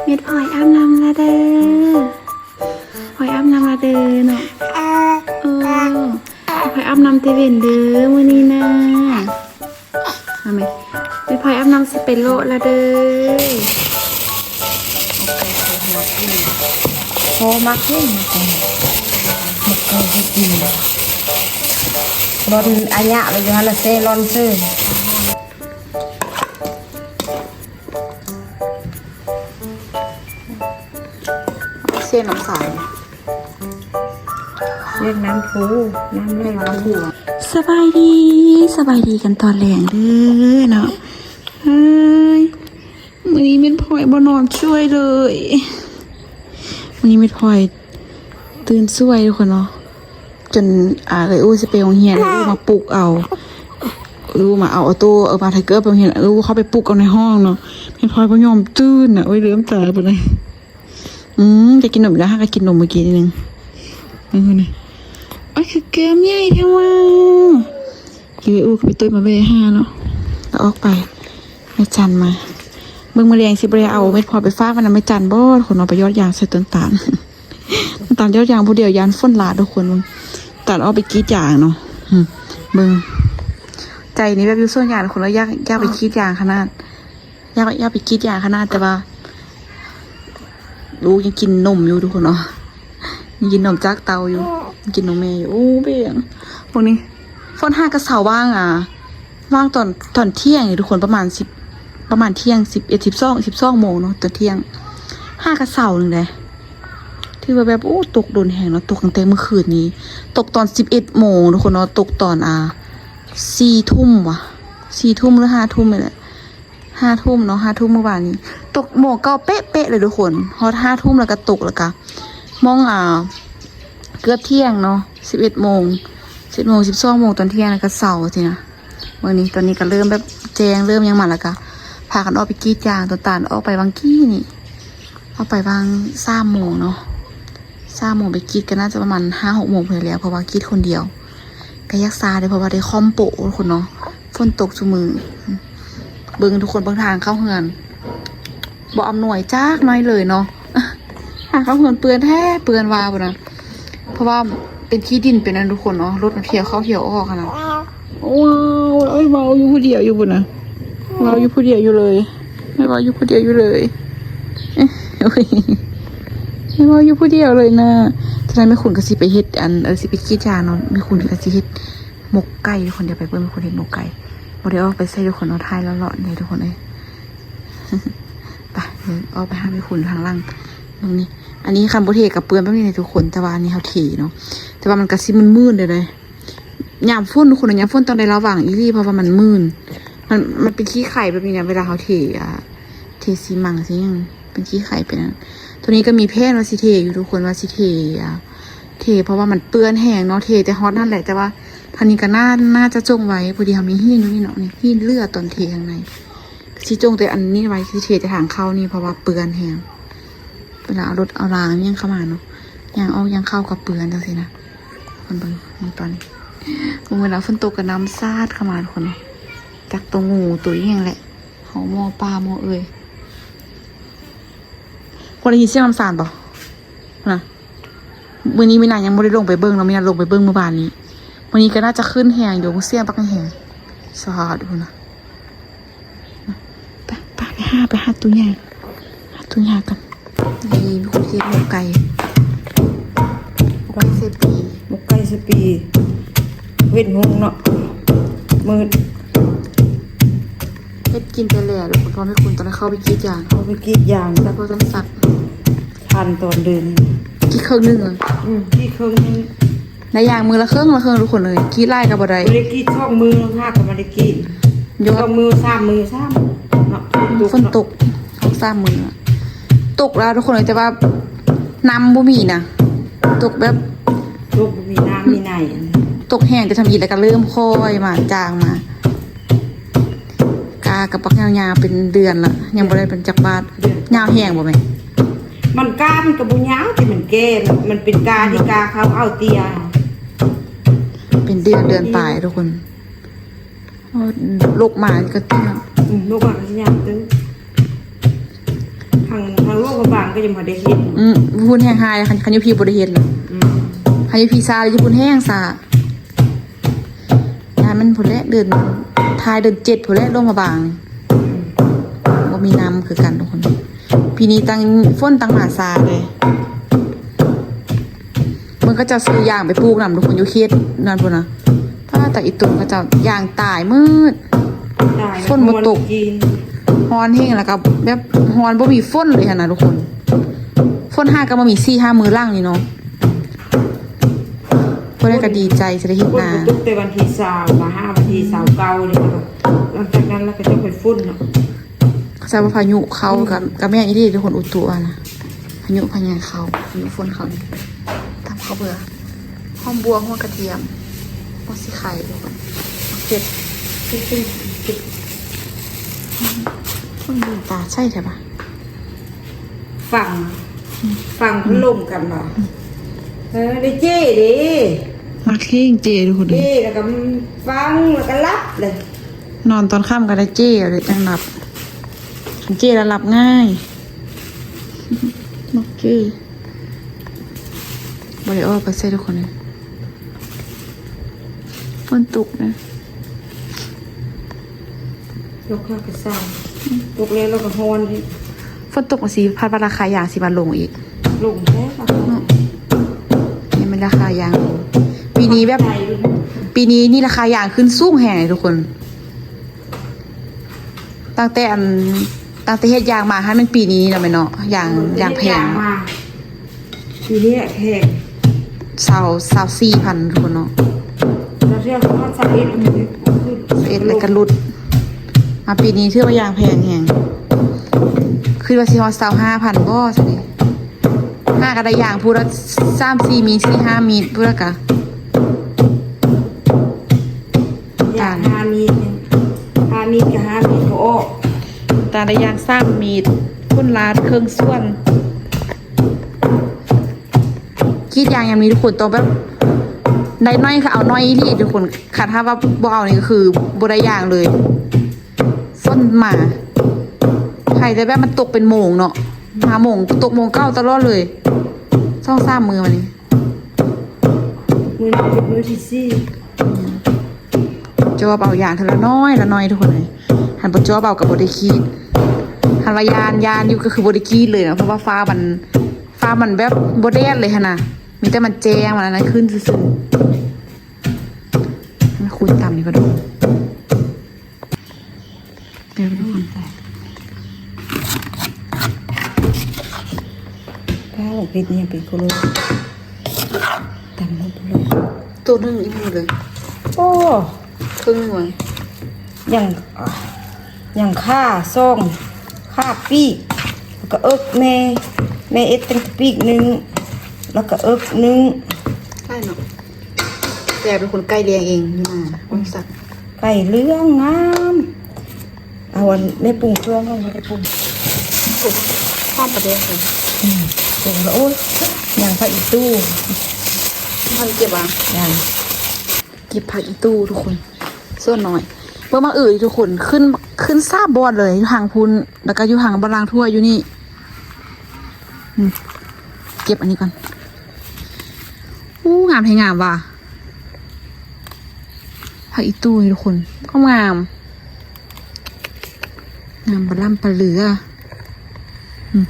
ເມັດພອຍອາບນ້ຳລະເດີ ພອຍອາບນ້ຳລະເດີເນາະ. ເອີ ພອຍອາບນ້ຳແຕ່ເວັນເດີມື້ນີ້ນະ. ເອົາແມະ ເມັດພອຍອາບນ້ຳຊິໄປເລາະລະເດີ. ໂອ້ ມັກເດ້ ມັກເດ້ ມັກເດ້ ບໍ່ອາຍະໄປຢູ່ຫັ້ນລະ ເຊລອນຊື່. ເຊນ້ຳໃສ ເຮັດນ້ຳພູ ນ້ຳໄຫຼພູ. ສະບາຍດີ ສະບາຍດີກັນຕອນແລງເດີເນາະ. ເຮີ້ຍ ມື້ນີ້ເມັດພອຍບໍ່ນອນຊ່ວຍເລີຍ ມື້ນີ້ເມັດພອຍ ຕື່ນສວຍທຸກຄົນເນາະ ຈົນ ອ່າ ເອື້ອຍອູຊິໄປໂຮງຮຽນ ເອື້ອຍອູມາປຸກເອົາ ເອື້ອຍອູມາເອົາອອໂຕ້ ເອີ ມາໄທເກີໄປໂຮງຮຽນ ເອື້ອຍອູເຂົ້າໄປປຸກເອົາໃນຫ້ອງເນາະ. ແມ່ພອຍບໍ່ຍອມຕື່ນນະ ໂອ້ຍ ເລີ່ມຕາພຸ້ນນະ. ອືມ ຢາກກິນນົມອີກແລ້ວ ຫາກະກິນນົມມື້ກີ້ນີ້ໜຶ່ງ ເບິ່ງພຸ້ນນະ. ໂອ້ຍ ຄືແກ້ມໃຫຍ່ແທ້ວ່າ ເອື້ອຍອູກໍໄປຕຸ້ຍມາແວ່ຫາເນາະ ແລ້ວອອກໄປ ແມ່ຈັນມາ. ເບິ່ງມື້ແລງຊິບໍ່ໄດ້ເອົາເມັດພອຍໄປຝາກໄວ້ນຳແມ່ຈັນບໍ່ ທຸກຄົນເນາະ ໄປຢອດຢາງໃສ່ຕົ້ນຕານ. ຕານຢອດຢາງຜູ້ດຽວ ຢ້ານຝົນຫຼາດທຸກຄົນ. ເບິ່ງຕານອອກໄປກຣີດຢາງເນາະ ເບິ່ງ ໃຈນີ້ແບບຢູ່ສວນຢາງທຸກຄົນເນາະ ຢາກ ຢາກໄປກຣີດຢາງຂະໜາດ ຢາກ ຢາກໄປກຣີດຢາງຂະໜາດ ແຕ່ວ່າລູກຍັງກິນນົມຢູ່ທຸກຄົນເນາະ ຍັງກິນນົມຈາກເຕົ້າຢູ່ ຍັງກິນນົມແມ່ຢູ່. ໂອ້ ເບິ່ງພວກນີ້ ຝົນຫາກະເຊົາຫວ່າງ ອ່າ ຫວ່າງຕອນ ຕອນທ່ຽງນີ້ທຸກຄົນ ປະມານສິບ ປະມານທ່ຽງ ສິບເອັດ ສິບສອງ ສິບສອງໂມງເນາະ ຕອນທ່ຽງ ຫາກະເຊົາໜຶ່ງເດ້. ຖືວ່າແບບ ໂອ້ ຕົກດົນແຮງເນາະ ຕົກຕັ້ງແຕ່ມື້ຄືນນີ້ ຕົກຕອນສິບເອັດໂມງທຸກຄົນເນາະ ຕົກຕອນ ອ່າ ສີ່ທຸ່ມຫວາ ສີ່ທຸ່ມ ຫຼື ຫ້າທຸ່ມນີ້ແຫຼະ ຫ້າທຸ່ມເນາະ ຫ້າທຸ່ມມື້ວານນີ້ ຕົກໂມງເກົ້າເປະໆເລີຍທຸກຄົນ ຮອດຫ້າທຸ່ມແລ້ວກະຕົກ ແລ້ວກະ ໂມງ ອ່າ ເກືອບທ່ຽງເນາະ ສິບເອັດໂມງ ສິບເອັດໂມງ ສິບສອງໂມງ ຕອນທ່ຽງ ແລ້ວກະເຊົາຊີ້ນະ. ມື້ນີ້ ຕອນນີ້ກະເລີ່ມແບບແຈ້ງ ເລີ່ມຫຍັງມາ ແລ້ວກະພາກັນອອກໄປກຣີດຢາງ. ຕອນຕານອອກໄປຫວ່າງກີ້ນີ້ ອອກໄປຫວ່າງສາມໂມງເນາະ ສາມໂມງໄປກຣີດ ກະໜ້າຈະປະມານຫ້າຫົກໂມງພຸ້ນແຫຼະ ເພາະວ່າກຣີດຄົນດຽວ ກະຢາກຊ້າເດ້ ເພາະວ່າໄດ້ຄ່ອມໂປະທຸກຄົນເນາະ ຝົນຕົກຊຸມື້. ເບິ່ງທຸກຄົນ ເບິ່ງທາງເຂົ້າເຮືອນ ບໍ່ອຳນວຍຈັກໜ້ອຍເລີຍເນາະ ທາງເຂົ້າເຮືອນເປື້ອນແທ້ ເປື້ອນວ່າພຸ້ນນະ ເພາະວ່າເປັນຂີ້ດິນ ເປັນອັນທຸກຄົນເນາະ ລົດມັນທ່ຽວເຂົ້າທ່ຽວອອກຫັ້ນນະ. ໂອ້ຍ ເວົ້າຢູ່ຜູ້ດຽວຢູ່ພຸ້ນນະ ເວົ້າຢູ່ຜູ້ດຽວຢູ່ເລີຍ ແມ່ເວົ້າຢູ່ຜູ້ດຽວຢູ່ເລີຍ ໂອ້ຍ ແມ່ເວົ້າຢູ່ຜູ້ດຽວເລີຍນະ. ຕອນນັ້ນແມ່ຄຸນກະຊິໄປເຮັດ ອັນ ເອີ ຊິໄປກຣີດຢາງເນາະ ແມ່ຄຸນກະຊິເຮັດ ໝົກໄກ່ທຸກຄົນ ດຽວໄປເບິ່ງແມ່ຄຸນເຮັດໝົກໄກ່. ບໍ່ໄດ້ອອກໄປໃສທຸກຄົນເນາະ ຖ່າຍເລາະໆນີ້ທຸກຄົນເອີຍ. ໄປ ອອກໄປຫາແມ່ຄຸນທາງຫຼັງ. ເບິ່ງນີ້ ອັນນີ້ຄັນບໍ່ເທກະເປື້ອນແບບນີ້ເດ້ທຸກຄົນ ແຕ່ວ່າອັນນີ້ເຮົາເທເນາະ ແຕ່ວ່າມັນກະຊິມື່ນໆເດ້. ຍາມຝົນທຸກຄົນ ຍາມຝົນຕ້ອງໄດ້ລະວັງອີ່ຫຼີ ເພາະວ່າມັນມື່ນ ມັນ ມັນເປັນຂີ້ໄຄແບບນີ້ນະ ເວລາເຮົາເທ ອ່າ ເທຊີມັງຊີຫຍັງ ເປັນຂີ້ໄຄເປັນອັນ. ໂຕນີ້ກະມີແຜນວ່າຊິເທຢູ່ທຸກຄົນ ວ່າຊິເທ ອ່າ ເທ ເພາະວ່າມັນເປື້ອນແຮງເນາະ ເທແຕ່ຮອດຫັ້ນແຫຼະ ແຕ່ວ່າທາງນີ້ກະໜ້າ ໜ້າຈະຈົ່ງໄວ້ ພໍດີເຮົາມີຫີນຢູ່ນີ້ເນາະ ນີ້ຫີນເຫຼືອຕອນເທທາງໃນ ກະຊິຈົ່ງແຕ່ອັນນີ້ໄວ້ ຊິເທແຕ່ທາງເຂົ້ານີ້ ເພາະວ່າເປື້ອນແຮງ ເວລາເອົາລົດເອົາລາງຫຍັງເຂົ້າມາເນາະ ຍ່າງອອກຍ່າງເຂົ້າກະເປື້ອນຈັ່ງຊີ້ນະ. ເບິ່ງ ເບິ່ງຕອນນີ້ ເວລາຝົນຕົກກະນ້ຳສາດເຂົ້າມາທຸກຄົນເນາະ ຈັກໂຕງູໂຕອີ່ຫຍັງແຫຼະ ເຮົາໝໍປ່າໝໍເອີຍ. ຄົນໄດ້ຍິນສຽງນ້ຳສາດບໍ່ນະ? ມື້ນີ້ມີນາຍັງບໍ່ໄດ້ລົງໄປເບິ່ງເນາະ ມີນາລົງໄປເບິ່ງມື້ວານນີ້ ມື້ນີ້ກະໜ້າຈະຂຶ້ນແຮງຢູ່ ສຽງບັກແຮງ ສາດພຸ້ນນະ. ໄປ ໄປ ໄປຫາ ໄປຫາຕູ້ຍ່າ ຫາຕູ້ຍ່າກັນ. ນີ້ມີຄົນເຮັດໝົກໄກ່ ໝົກໄກ່ໃສ່ປີ ໝົກໄກ່ໃສ່ປີ ເວັນຮຸ່ງເນາະ ມືດ ເຮັດກິນໄປແລ້ວ ແລ້ວພໍ່ແມ່ຄຸນຕ້ອງໄດ້ເຂົ້າໄປກຣີດຢາງ ເຂົ້າໄປກຣີດຢາງ ແລ້ວກໍຕ້ອງສັກ ທັນຕອນເດີນ ກຣີດເຄິ່ງໜຶ່ງ ອືມ ກຣີດເຄິ່ງໜຶ່ງ. ໄດ້ຢ່າງມື້ລະເຄິ່ງລະເຄິ່ງທຸກຄົນເອີຍ ກຣີດຫຼາຍກະບໍ່ໄດ້ ບໍ່ໄດ້ກຣີດສອງມື້ ຫາກະບໍ່ໄດ້ກຣີດ ຍອດ ສອງມື້ສາມມື້ຊ້ຳເນາະ ຝົນຕົກສອງສາມມື້ ຕົກແລ້ວທຸກຄົນເອີຍ ແຕ່ວ່ານ້ຳບໍ່ມີນະ ຕົກແບບ ຕົກບໍ່ມີນ້ຳມີໃນ ຕົກແຮງແຕ່ທຳອິດ ແລ້ວກະເລີ່ມຄ່ອຍມາ ຈາງມາ. ກາກະບັກຍາວໆ ເປັນເດືອນລະ ຍັງບໍ່ໄດ້ເປັນຈັກບາດ. ຍາວແຮງບໍ່ແມ່? ມັນກາມັນກະບໍ່ຍາວ ແຕ່ມັນແກ່ ມັນ ມັນເປັນກາທີ່ກາເຂົາເອົາເຕ້ຍ ເປັນເດືອນ ເດືອນປາຍທຸກຄົນ. ໂອ້ ລົກມາກະຕິ ອືມ ລົກມາກະຊິຍາວຕື່ມ ທາງ ທາງລົກ ວມະບາງກໍຍັງບໍ່ໄດ້ເຮັດ. ອືມ ພຸ້ນແຮງຮ້າຍ ຄັນ ຄັນຢູ່ພີ້ບໍ່ໄດ້ເຮັດນະ. ອືມ ຄັນຢູ່ພີ້ຊ້າ ຢູ່ພຸ້ນແຮງຊ້າ. ຍ້າຍມັນພຸ້ນແຫຼະ ເດືອນ ທ້າຍເດືອນເຈັດພຸ້ນແຫຼະ ລົງມາບາງ. ອືມ ບໍ່ມີນ້ຳຄືກັນທຸກຄົນ. ປີນີ້ຕັ້ງ ຝົນຕັ້ງມາຊ້າເດ້. ເບິ່ງເຂົາເຈົ້າຊື້ຢາງໄປປູກນຳທຸກຄົນ ຢູ່ເຂດນັ້ນພຸ້ນນະ. ປ້າ ຕາອີຕຸ່ມເຂົາເຈົ້າຢາງຕາຍໝົດ. ຕາຍ ຝົນບໍ່ຕົກ. ຮ້ອນແຮງ ແລ້ວກໍແບບຮ້ອນ ບໍ່ມີຝົນເລີຍຫັ້ນນະທຸກຄົນ. ຝົນຫາກໍບໍ່ມີ ສີ່ຫ້າມື້ຫຼັງນີ້ເນາະ. ຜູ້ໃດກໍດີໃຈຊິໄດ້ເຮັດນາ. ຝົນບໍ່ຕົກແຕ່ວັນທີຊາວ ມາຫາວັນທີຊາວເກົ້ານີ້ ຫຼັງຈາກນັ້ນລະກໍຈະຄ່ອຍຝົນເນາະ. ເຂົາເຈົ້າວ່າພາຍຸເຂົ້າ ອືມ ກໍ ກໍແມ່ນອີ່ຫຼີເດ້ ຄົນອຸຕຸວ່ານະ. ພາຍຸພະຍາເຂົ້າ ພາຍຸຝົນເຂົ້ານີ້. ຕຳເຂົ້າເບືອ ຫອມບົ່ວ ຫົວກະທຽມ ຫົວສີໄຄ ເຜັດ. ຄົນເບິ່ງຕາໃສແທ້ບາດ. ຟັງ ອືມ ຟັງພັດລົມກັນບໍ່? ອືມ ເອີ ໄດ້ເຈ້ເດ້. ມັກແຮງເຈ້ທຸກຄົນເອີຍ. ເຈ້ແລ້ວກໍຟັງ ແລ້ວກໍຫຼັບເລີຍ. ນອນຕອນຄ່ຳກໍໄດ້ເຈ້ເລີຍ ຈັ່ງຫຼັບ. ເຈ້ແລ້ວຫຼັບງ່າຍ. ມັກເຈ້. ບໍ່ໄດ້ອອກໄປໃສທຸກຄົນເອີຍ. ຝົນຕົກນະ. ຕົກແລ້ວກໍຊ້າ ຕົກແລ້ວ ແລ້ວກໍຮ້ອນອີກ. ຝົນຕົກຈັ່ງຊີ້ພັດວ່າລາຄາຢາງຊິມາລົງອີກ. ລົງແທ້ເນາະ. ນີ້ແມ່ນລາຄາຢາງ ປີນີ້ແບບ ປີນີ້ນີ້ລາຄາຢາງຂຶ້ນສູງແຮງເດ້ທຸກຄົນ. ຕັ້ງແຕ່ອັນ ຕັ້ງແຕ່ເຮັດຢາງມາຫັ້ນ ແມ່ນປີນີ້ແລ້ວແມ່ນເນາະ ຢາງ ຢາງແພງ. ປີນີ້ແພງ ຊາວ ຊາວສີ່ພັນທຸກຄົນເນາະ. ຊາວເອັດ ຊາວເອັດ ແລ້ວກໍຫຼຸດ. ມາປີນີ້ຖືວ່າຢາງແພງແຮງ. ຄິດວ່າຊິຮອດຊາວຫ້າພັນບໍ່ຊັ້ນເດ. ຫາກໍໄດ້ຢາງຜູ້ລະສາມສີ່ມີດ ສີ່ຫ້າມີດ ຜູ້ລະກະ ຢາງຫ້າມີດ ຫ້າມີດກໍຫ້າມີດບໍ່ອອກ. ຕາໄດ້ຢາງສາມມີດ ຄົນລາດເຄິ່ງສ່ວນ. ກຣີດຢາງຍາມນີ້ທຸກຄົນຕ້ອງແບບ ໄດ້ໜ້ອຍກໍເອົາໜ້ອຍອີ່ຫຼີທຸກຄົນ. ຄັນຖ້າວ່າບໍ່ເອົານີ້ກໍຄືບໍ່ໄດ້ຢາງເລີຍ. ຝົນມາ ໃຫ້ແຕ່ແບບມັນຕົກເປັນໂມງເນາະ ຫ້າໂມງ ຕົກໂມງເກົ້າຕະຫຼອດເລີຍ ສອງສາມມື້ມານີ້. ມື້ນີ້ເປັນມື້ທີສີ່. ຈອບເອົາຢາງເທື່ອລະໜ້ອຍລະໜ້ອຍທຸກຄົນເອີຍ. ຄັນບໍ່ຈອບເອົາກໍບໍ່ໄດ້ກຣີດ. ຄັນວ່າຢ້ານ ຢ້ານຢູ່ກໍຄືບໍ່ໄດ້ກຣີດເລີຍນະ ເພາະວ່າຟ້າມັນ ຟ້າມັນແບບບໍ່ແດດເລີຍຫັ້ນນະ ມີແຕ່ມັນແຈ້ງ ມັນອັນນັ້ນຂຶ້ນຊື່ໆ. ມາຄູນຕຳນີ້ກ່ອນ. ເອີ ທຸກຄົນ ປ້າ ເປັດນີ້ເປັນໂຄໂລ ຕຳໝົດເລີຍ ໂຕໜຶ່ງອີ່ໝູເລີຍ. ໂອ້ ເຄິ່ງໜ່ວຍ ຍັງ ຍັງຂາສອງ ຂາປີກ ແລ້ວກໍເອິກແມ່ ແມ່ເອັດຕັ້ງປີກໜຶ່ງ ແລ້ວກໍເອິກໜຶ່ງ ໄດ້ເນາະ. ແຕ່ເປັນຄົນໄກ່ລ້ຽງເອງຢູ່ນາ ຄົນສັກ ໄກ່ເຫຼືອງງາມ. ເອົາອັນນີ້ປຸງເຄື່ອງກ່ອນ ບໍ່ໄດ້ປຸງ ຫອມປາແດກເລີຍ. ອືມ ປຸງແລ້ວ ໂອ້ຍ ຍ່າງຜັກອີ່ຕູ້ ມັນເກັບຫວາ ຍ່າງເກັບຜັກອີ່ຕູ້ທຸກຄົນ ສ່ວນໜ້ອຍ. ເບິ່ງໝາກອື່ນທຸກຄົນ ຂຶ້ນ ຂຶ້ນສາມບ່ອນເລີຍ ຢູ່ທາງພຸ້ນ ແລ້ວກໍຢູ່ທາງບ່ອນລ້າງຖ້ວຍຢູ່ນີ້. ອືມ ເກັບອັນນີ້ກ່ອນ. ໂອ້ ງາມແທ້ງາມວ່າ ຜັກອີ່ຕູ້ນີ້ທຸກຄົນ ງາມ ງາມປະລ່ຳປະເຫຼືອ. ອືມ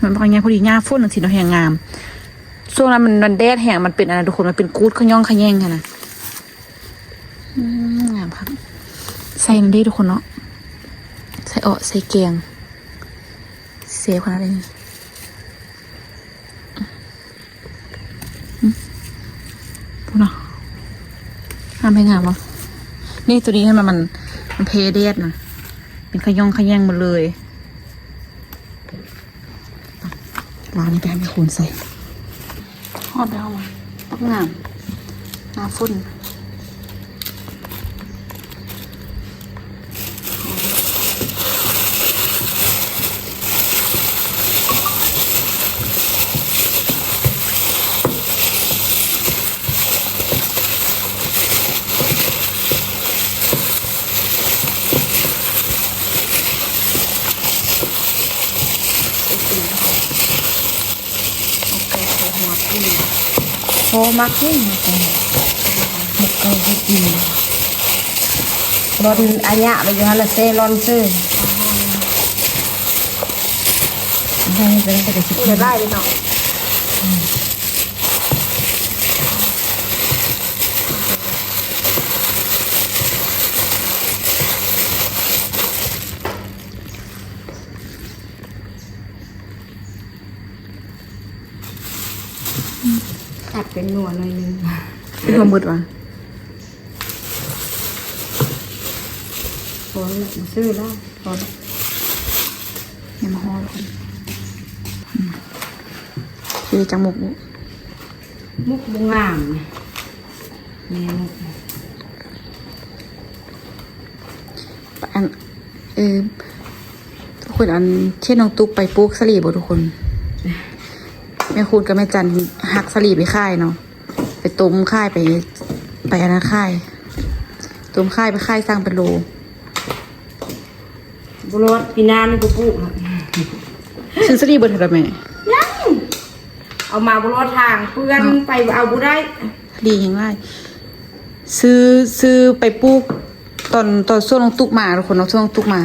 ມັນບັກໃຫຍ່ພໍດີ ຍາມຝົນຈັ່ງຊີ້ເນາະ ແຮງງາມ. ຊ່ວງນັ້ນມັນ ມັນແດດແຮງ ມັນເປັນອັນນັ້ນທຸກຄົນ ມັນເປັນກູດຂະຫຍ້ອງຂະແຫຍງຫັ້ນນະ. ອືມ ງາມຄັກ ໃສ່ນັ້ນເດ້ທຸກຄົນເນາະ ໃສ່ເອາະ ໃສ່ແກງ ແຊບຂະໜາດໃດນີ້. ອືມ ພຸ້ນນະ ງາມແທ້ງາມບໍ່? ນີ້ ໂຕນີ້ຫັ້ນ ມັນ ມັນ ມັນແພ້ແດດນະ ເປັນຂະຫຍ້ອງຂະແຫຍງໝົດເລີຍ. ວາງນີ້ໄປໃຫ້ແມ່ຄູນໃສ່. ຮອດແລ້ວ ບັກງາມ ໜ້າຝົນ. ພໍມັກເດ້ ມັກເຂົ້າ ມັກເຂົ້າກໍກິນ ລອນອາຍະໄປຢູ່ຫັ້ນລະ ເຊລອນເຊີ ໃຫ້ເພິ່ນໄປກະຊິ ເອີ ຫຼາຍເດ້ເນາະ. ຕັດເປັນໜ່ວຍໜ້ອຍໜຶ່ງ ເປັນບໍ່ໝົດຫວາ? ພໍແລ້ວ ບໍ່ຊື້ແລ້ວ ພໍແລ້ວ ຍັງບໍ່ພໍແລ້ວ ອືມ ເຮັດຈັກໝົກ ໝົກບໍ່ງາມ ແມ່ໝົກ ອັນ ເອີ ທຸກຄົນ ອັນ ເຫັນນ້ອງຕຸກໄປປູກສາລີບໍ່ທຸກຄົນ? ແມ່ຄູນກັບແມ່ຈັນຫັກສາລີໄປຂາຍເນາະ ໄປຕົ້ມຂາຍ ໄປ ໄປອັນນັ້ນຂາຍ ຕົ້ມຂາຍ ໄປຂາຍ ຊັ່ງເປັນໂລ ບໍ່ລອດ ປີໜ້ານີ້ບໍ່ປູກລະ ຊື້ສາລີເບິດແລ້ວແມ່? ຍັງ ເອົາມາບໍ່ລອດທາງ ເປື້ອນເນາະ ໄປເອົາບໍ່ໄດ້ ດີແຮງຫຼາຍ ຊື້ ຊື້ໄປປູກຕອນ ຕອນຊ່ວງນ້ອງຕຸກມາ ທຸກຄົນເນາະ ຊ່ວງນ້ອງຕຸກມາ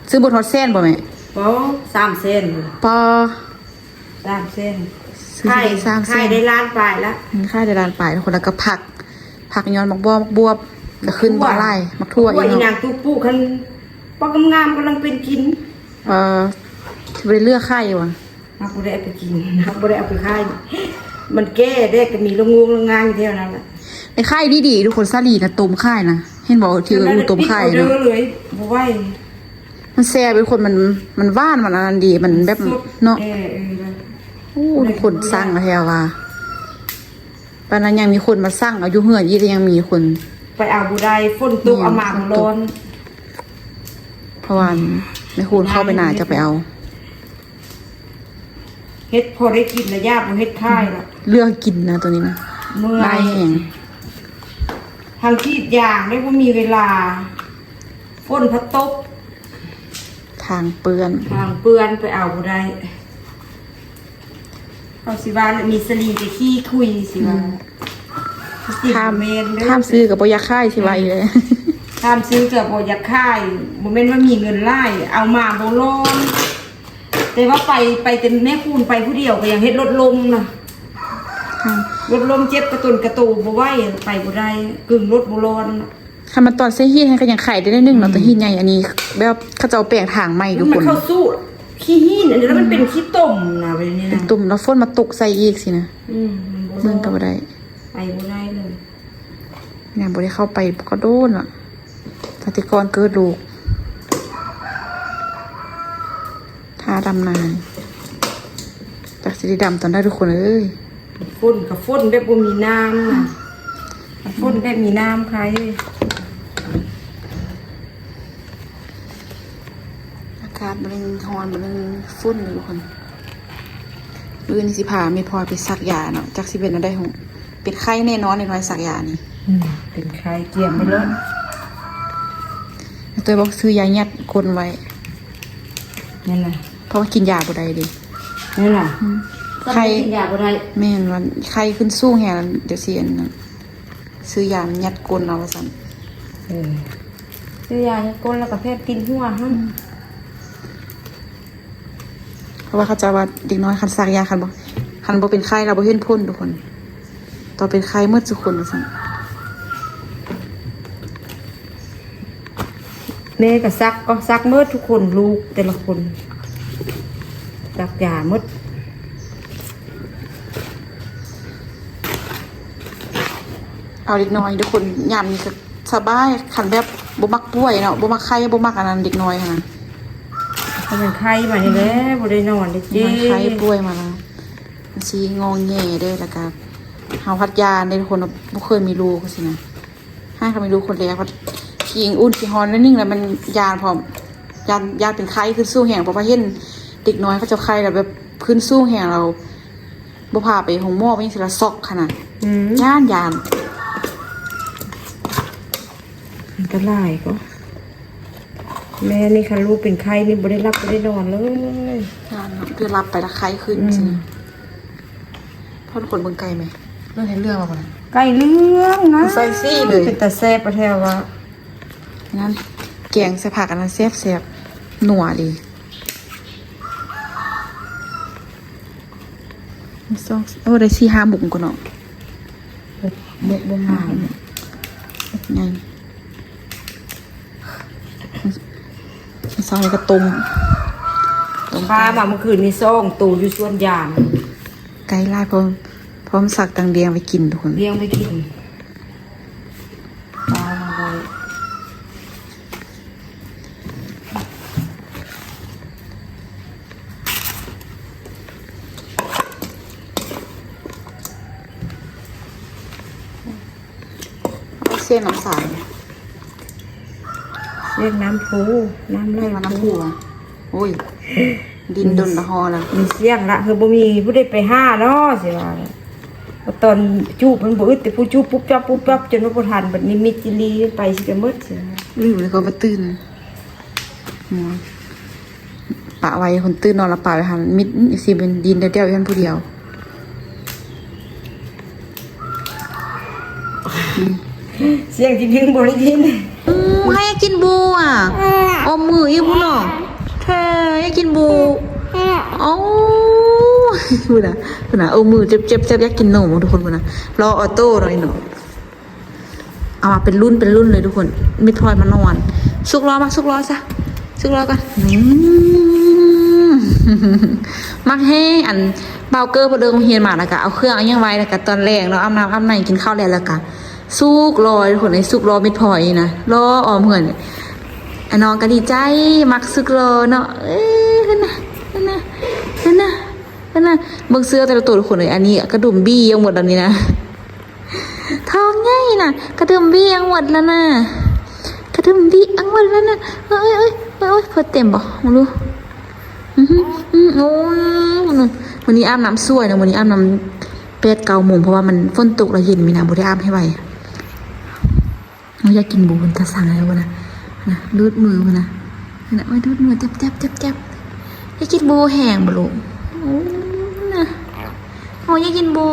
ຊື້ເບິດຮອດແສນບໍ່ແມ່? ບໍ່ ສາມແສນ ປໍ ສາມແສນ ຊື້ ຂາຍ ສາມແສນ ຂາຍໄດ້ລ້ານປາຍລະ ອືມ ຂາຍໄດ້ລ້ານປາຍ ທຸກຄົນ ແລ້ວກໍຜັກ ຜັກຍອດ ໝາກບົວ ໝາກບວບ ກໍຂຶ້ນບັກຫຼາຍ ໝາກຖົ່ວ ໝາກຖົ່ວອີກເນາະ ອີ່ຫຍັງຕຸກປູກຫັ້ນ ພໍງາມໆ ກຳລັງເປັນກິນ ເອີ ຊິບໍ່ໄດ້ເຫຼືອຂາຍຫວາ? ເຮົາບໍ່ໄດ້ເອົາໄປກິນ ເຮົາບໍ່ໄດ້ເອົາໄປຂາຍ ມັນແກ່ແດ່ ກໍມີລະງວງລະງາງຢູ່ແຖວນັ້ນລະ ໄດ້ຂາຍດີໆ ທຸກຄົນ ສາລີນະ ຕົ້ມຂາຍນະ ເຫັນບໍ່ ທີ່ເອື້ອຍອູ້ຕົ້ມຂາຍນະ ບໍ່ໄຫວ ມັນແຊບ ທຸກຄົນ ມັນ ມັນຫວານ ມັນອັນນັ້ນດີ ມັນແບບ ມັນສົດ ເນາະ ເອີ ເອີ ໂອ້ ທຸກຄົນສັ່ງແທ້ວ່າ ປານນັ້ນຍັງມີຄົນມາສັ່ງເອົາຢູ່ເຮືອນອີກ ແຕ່ຍັງມີຄົນ ໄປເອົາບໍ່ໄດ້ ຝົນຕົກ ແມ່ນ ເອົາມາບໍ່ລອນ ຝົນຕົກ ເພາະວ່າແມ່ຄູນເຂົ້າໄປນາຈະໄປເອົາ ເຮັດພໍໄດ້ກິນລະ ຢ້ານບໍ່ເຮັດຂາຍລະ ເລືອກກິນນະ ໂຕນີ້ນະ ເມື່ອຍ ຫຼາຍແຮງ ທັງກຣີດຢາງໄດ້ ບໍ່ມີເວລາ ຝົນພັດຕົກ ທາງເປື້ອນ ທາງເປື້ອນ ໄປເອົາບໍ່ໄດ້ ເຂົາຊິວ່າມີສາລີແຕ່ຂີ້ຂຸຍ ຊິວ່າ ອືມ ຊິບໍ່ແມ່ນເດີ ຖາມ ຖາມຊື້ກໍບໍ່ຢາກຂາຍ ຊິວ່າອີກເລີຍ ອືມ ຖາມຊື້ກໍບໍ່ຢາກຂາຍ ບໍ່ແມ່ນວ່າມີເງິນຫຼາຍ ເອົາມາບໍ່ລອນ ແຕ່ວ່າໄປ ໄປແຕ່ແມ່ຄູນ ໄປຜູ້ດຽວກໍຍັງເຮັດລົດລົ້ມນະ ອືມ ລົດລົ້ມເຈັບກະຕົນກະໂຕ ບໍ່ໄຫວ ໄປບໍ່ໄດ້ ກຶ່ງລົດບໍ່ລອນ. ຄັນມັນຕອນໃສ່ຮີດຫັ້ນກໍຍັງຂາຍໄດ້ໜ້ອຍໜຶ່ງເນາະ ອືມ ແຕ່ຮີດໃຫຍ່ອັນນີ້ແບບເຂົາເຈົ້າແປງທາງໃໝ່ທຸກຄົນ ມັນເຂົ້າສູ່ຂີ້ຫີນ ອັນນີ້ ແລ້ວມັນເປັນ ອືມ ຂີ້ຕົມນະ ແບບນີ້ນະ ເປັນຕົມ ແລ້ວຝົນມາຕົກໃສ່ອີກຊີ້ນະ ອືມ ມັນບໍ່ ເບິ່ງກໍບໍ່ໄດ້ ໄປບໍ່ໄດ້ເລີຍ ຍັງບໍ່ໄດ້ເຂົ້າໄປກໍໂດນລະ ຕັ້ງແຕ່ກ່ອນເກີດລູກ ຖ້າດຳນາ ຈັກຊິໄດ້ດຳຕອນໃດທຸກຄົນເອີຍ. ຝົນກໍຝົນແບບບໍ່ມີນ້ຳນະ ຝົນແບບມີນ້ຳໄຄ ອາກາດມື້ນີ້ຮ້ອນ ມື້ນີ້ຝົນຢູ່ທຸກຄົນ. ມື້ອື່ນຊິພາແມ່ພອຍໄປສັກຢາເນາະ ຈັກຊິເປັນແນວໃດ ເປັນໄຂ້ແນ່ນອນ ເດັກນ້ອຍສັກຢານີ້ ອືມ ເປັນໄຂ້ ກຽມໄປໂລດ. ແມ່ຕຸ້ຍບອກຊື້ຢາຍັດກົ້ນໄວ້ ນັ້ນລະ ເພາະວ່າກິນຢາບໍ່ໄດ້ເດ້ ນັ້ນລະ ອືມ ໄຂ້ ກິນຢາບໍ່ໄດ້ ແມ່ນວ່າໄຂ້ຂຶ້ນສູງແຮງ ດຽວຊິອັນນັ້ນ ຊື້ຢາຍັດກົ້ນເອົາວ່າຊັ້ນ ເອີ ຊື້ຢາຍັດກົ້ນແລ້ວກໍແພດປິ່ນຫົວຫັ້ນ ອືມ ເພາະວ່າເຂົາເຈົ້າວ່າເດັກນ້ອຍຄັນສັກຢາ ຄັນບໍ່ ຄັນບໍ່ເປັນໄຂ້ແລ້ວບໍ່ເຫັນຜົນທຸກຄົນ ຕ້ອງເປັນໄຂ້ໝົດທຸກຄົນວ່າຊັ້ນ. ແມ່ກໍສັກ ກໍສັກໝົດທຸກຄົນ ລູກແຕ່ລະຄົນ ສັກຢາໝົດ. ເອົາເດັກນ້ອຍທຸກຄົນ ຍາມນີ້ກໍສະບາຍ ຄັນແບບບໍ່ມັກປ່ວຍເນາະ ບໍ່ມັກໄຂ້ ບໍ່ມັກອັນນັ້ນ ເດັກນ້ອຍຫັ້ນນະ ຄັນມັນໄຂ້ມານີ້ແຫຼະ ອືມ ບໍ່ໄດ້ນອນເດ້ ມັນໄຂ້ປ່ວຍມາແລ້ວ ມັນຊິງອແງເດ້ ແລ້ວກໍເຮົາພັດຢ້ານເດ້ທຸກຄົນ ບໍ່ເຄີຍມີລູກຊີ້ນະ. ໃຫ້ເຂົາມີລູກຄົນແລກ ຂີ້ອຸ່ນຂີ້ຮ້ອນໜ້ອຍໜຶ່ງແລ້ວມັນຢ້ານພ້ອມ ຢ້ານ ຢ້ານເປັນໄຂ້ຂຶ້ນສູງແຮງ ເພາະວ່າເຫັນເດັກນ້ອຍເຂົາເຈົ້າໄຂ້ແລ້ວແບບຂຶ້ນສູງແຮງ ແລ້ວບໍ່ພາໄປໂຮງໝໍ ໄປຫຍັງຊີ້ລະ ຊັອກຫັ້ນນະ ອືມ ຢ້ານ ຢ້ານ ອັນຕະລາຍກໍ ແມ່ນີ້ຄັນລູກເປັນໄຂ້ນີ້ບໍ່ໄດ້ຫຼັບບໍ່ໄດ້ນອນເລີຍ ຢ້ານເນາະ ຄືຫຼັບໄປແລ້ວໄຂ້ຂຶ້ນ ອືມ ຊີ້. ຄົນ ຄົນເບິ່ງໄກ່ແມະ ເລື່ອງໃຫ້ເລື່ອງວ່າ ໄກ່ເລື່ອງນະ ໃສ່ຊີ້ເລີຍ ເປັນຕາແຊບປະແທ້ວ່າ ນັ້ນ ແກງໃສ່ຜັກອັນນັ້ນແຊບໆ ນົວດີ. ສອງ ໂອ້ ໄດ້ສີ່ຫ້າມຸກກ່ອນເນາະ ມຸກບໍ່ງາມ ໃຫຍ່. ເຊົ້ານີ້ກໍຕົ້ມ ຕົ້ມ ປາມາມື້ຄືນນີ້ສອງໂຕຢູ່ສວນຢາງ ໄກ່ຫຼາຍ ພ້ອມ ພ້ອມສັກຕັ້ງລ້ຽງໄວ້ກິນທຸກຄົນ ລ້ຽງໄວ້ກິນ ປາມາໄວ້ ເອົາເສັ້ນນ້ຳໃສ ເຮັດນ້ຳພຸ ນ້ຳໄຫຼ ນ້ຳພຸ ໂອ້ຍ ດິນດົນລະຫໍ່ລະ ມີສຽງລະ ຄືບໍ່ມີຜູ້ໃດໄປຫາເນາະ ຊິວ່າ ຕອນຈູບມັນບໍ່ອຶດ ແຕ່ຜູ້ຈູບປຸບປັບ ປຸບປັບ ຈົນວ່າບໍ່ທັນ ບັດນີ້ມິດຈີ່ຫຼີໄປຊິກະໝົດ ຊິວ່າ ລືມແລ້ວກໍມາຕື່ນ ປະໄວ້ ຄົນຕື່ນນອນລະປະໄວ້ຫັ້ນ ມິດ ຊິເປັນດິນແດ່ວໆ ຢູ່ຫັ້ນຜູ້ດຽວ ສຽງຈິງໆ ບໍ່ໄດ້ຍິນ ອືມ ໃຫ້ກິນບູອ່ະ ອົມມືອີກພຸ້ນເນາະ ແທ້ ໃຫ້ກິນບູ ໂອ້ຍ ພຸ້ນນະ ພຸ້ນນະ ອົມມືເຈັບໆ ຢາກກິນນົມ ທຸກຄົນ ພຸ້ນນະ ລໍອໍໂຕ້ເນາະ ເນາະ. ເອົາມາເປັນລຸ້ນເປັນລຸ້ນເລີຍທຸກຄົນ ມິດພອຍມານອນ ສຸກລໍ ມັກສຸກລໍຊະ ສຸກລໍກ່ອນ ອືມ ມັກແຮງ ອັນ ບ່າວເກີ້ເພິ່ນເລີກໂຮງຮຽນມາ ແລ້ວກະເອົາເຄື່ອງເອົາຫຍັງໄວ້ ແລ້ວກະຕອນແລງເນາະ ອາບນ້ຳອາບໃນ ກິນເຂົ້າແລ້ວ ແລ້ວກະສຸກລໍທຸກຄົນເອີຍ ສຸກລໍມິດພອຍນີ້ນະ ລໍອ້ອມເຮືອນ ອາ ນ້ອງກະດີໃຈ ມັກສຸກລໍເນາະ ເອີ ເພິ່ນນະ ເພິ່ນນະ ເພິ່ນນະ ເບິ່ງເສື້ອແຕ່ລະໂຕທຸກຄົນເອີຍ ອັນນີ້ກະດຸມບີອອກໝົດແລ້ວນີ້ນະ. ທ້ອງໃຫຍ່ນະ ກະດຸມບີອອກໝົດແລ້ວນະ ກະດຸມບີອອກໝົດແລ້ວນະ ໂອ້ຍ ໂອ້ຍ ໂອ້ຍ ໂອ້ຍ ເພິ່ນເຕັມບໍ່ ມາດູ ອື ອື ໂອ້ຍ ມື້ນີ້ອາບນ້ຳສວຍນະ ມື້ນີ້ອາບນ້ຳແປດເກົ້າໂມງ ເພາະວ່າມັນຝົນຕົກແລ້ວເຢັນ ມີນາບໍ່ໄດ້ອາບໃຫ້ໄວ ໂອ້ຍ ຢາກກິນບູ ເພິ່ນຕາສັ່ງແລ້ວພຸ້ນນະ ນະ ລູດມືພຸ້ນນະ ນະ ໂອ້ຍ ລູດມື ແຈັບໆ ແຈັບໆ ຢາກກິນບູແຮງບໍ່ລູກ ໂອ້ຍ ນະ ໂອ້ຍ ຢາກກິນບູ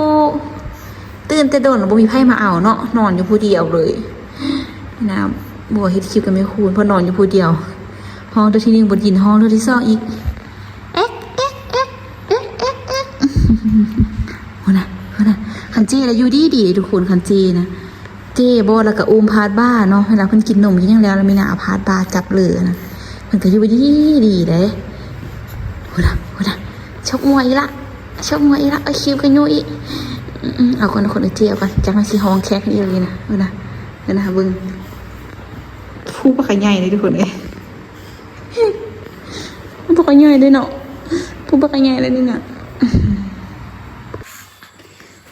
ຕື່ນແຕ່ດົນ ບໍ່ມີໃຜມາເອົາເນາະ ນອນຢູ່ຜູ້ດຽວເລີຍ ນະ ບົວເຮັດຄລິບກັບແມ່ຄູນ ເພິ່ນນອນຢູ່ຜູ້ດຽວ ຮ້ອງເທື່ອທີໜຶ່ງບໍ່ໄດ້ຍິນ ຮ້ອງເທື່ອທີສອງອີກ ເອັກ ເອັກ ເອັກ ເອັກ ເອັກ ເອັກ ພຸ້ນນະ ພຸ້ນນະ ຄັນເຈ້ລະຢູ່ດີໆ ທຸກຄົນ ຄັນເຈ້ນະ ເຈ້ບໍ່ ແລ້ວກະອຸ້ມພາດບ່າເນາະ ເວລາເພິ່ນກິນນົມກິນຫຍັງແລ້ວ ແລ້ວມີນາເອົາພາດບ່າຈັບເລີນະ ເພິ່ນກະຢູ່ດີໆເດ້ ພຸ້ນນະ ພຸ້ນນະ ຊົກງົວອີກລະ ຊົກງົວອີກລະ ເອົາຄິ້ວກະຍຸອີກ ອືມ ເອົາກ່ອນ ທຸກຄົນ ເອີ ເຈ້ເອົາກ່ອນ ຈັກມັນຊິຮ້ອງແຄກອີ່ຫຼີນະ ພຸ້ນນະ ພຸ້ນນະ ເບິ່ງ ພູບັກໃຫຍ່ເລີຍທຸກຄົນເອີຍ ພູບັກໃຫຍ່ເລີຍເນາະ ພູບັກໃຫຍ່ເລີຍນີ້ນະ.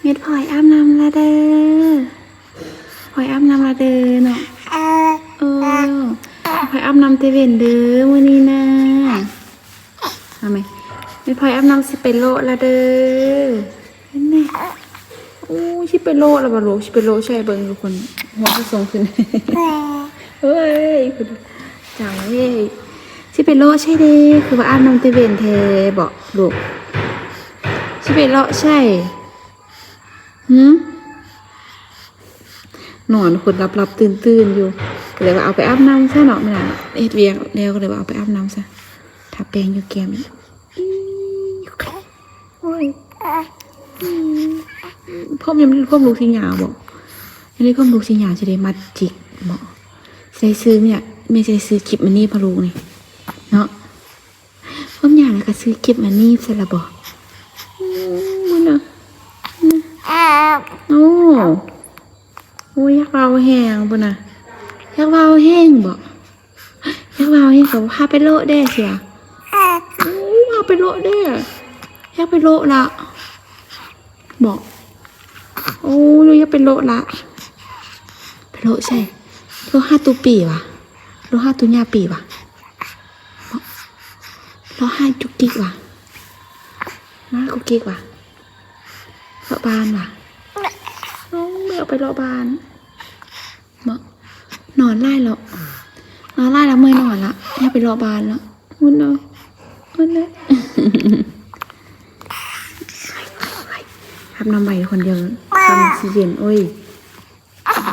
ເມັດພອຍອາບນ້ຳລະເດີ ພອຍອາບນ້ຳລະເດີເນາະ ເອີ ພອຍອາບນ້ຳແຕ່ເວັນເດີມື້ນີ້ນະ ເອົາໃໝ່ ເມັດພອຍອາບນ້ຳຊິໄປເລາະລະເດີ ເຫັນແນ່ ໂອ້ຍ ຊິໄປເລາະລະບໍ່ລູກ ຊິໄປເລາະໃສເບິ່ງທຸກຄົນ ຫົວກະສົ່ງຂຶ້ນ ເອີຍ ເຈົ້າເອີຍ ຊິໄປເລາະໃສເດ ຄືວ່າອາບນ້ຳແຕ່ເວັນແທ້ເບາະລູກ ຊິໄປເລາະໃສ ຫື ນອນຄົນຫຼັບໆ ຕື່ນໆ ຢູ່ ກະເລີຍວ່າເອົາໄປອາບນ້ຳຊະເນາະ ແມ່ນຫຍັງ ເຮັດວຽກແລ້ວກະເລີຍວ່າເອົາໄປອາບນ້ຳຊະ ທາແປ້ງຢູ່ແກ້ມອີກ ໂອ້ຍ ຜົມຍັງບໍ່ໄດ້ ຜົມລູກຊິຍາວເບາະ ຍັງໄດ້ ຜົມລູກຊິຍາວ ຊິໄດ້ມັດຈິກເບາະ ຊິໄດ້ຊື້ ແມ່ ແມ່ຊິໄດ້ຊື້ກິບມານີບໃຫ້ລູກນີ້ເນາະ. ຜົມຍາວແລ້ວກະຊື້ກິບມານີບໃສ່ລະເບາະ ອືມ ພຸ້ນນະ ໂອ້ ໂອ້ຍ ຢາກເວົ້າແຮງພຸ້ນນະ ຢາກເວົ້າແຮງເບາະ ຢາກເວົ້າແຮງກະພາໄປເລາະແດ່ ຊິວ່າ ໂອ້ ພາໄປເລາະແດ່ ຢາກໄປເລາະລະ ເບາະ ໂອ້ ຢາກໄປເລາະລະ ໄປເລາະໃສ ເລາະຫາຕູ້ປີຫວາ ເລາະຫາຕູ້ຍ່າປີຫວາ ເລາະຫາຈຸກຈິກຫວາ ມາກຸກກິກຫວາ ເລາະບ້ານຫວາ ໂອ້ ຢາກໄປເລາະບ້ານ ເນາະ ນອນຫຼາຍແລ້ວ ນອນຫຼາຍແລ້ວ ເມື່ອຍນອນລະ ຢາກໄປເລາະບ້ານລະ ຫຸ່ນເນາະ ຫຸ່ນເນາະ ໄປ ໄປ ໄປ ອາບນ້ຳໄວຄົນດຽວ ຄຳຊິເຢັນ. ໂອ້ຍ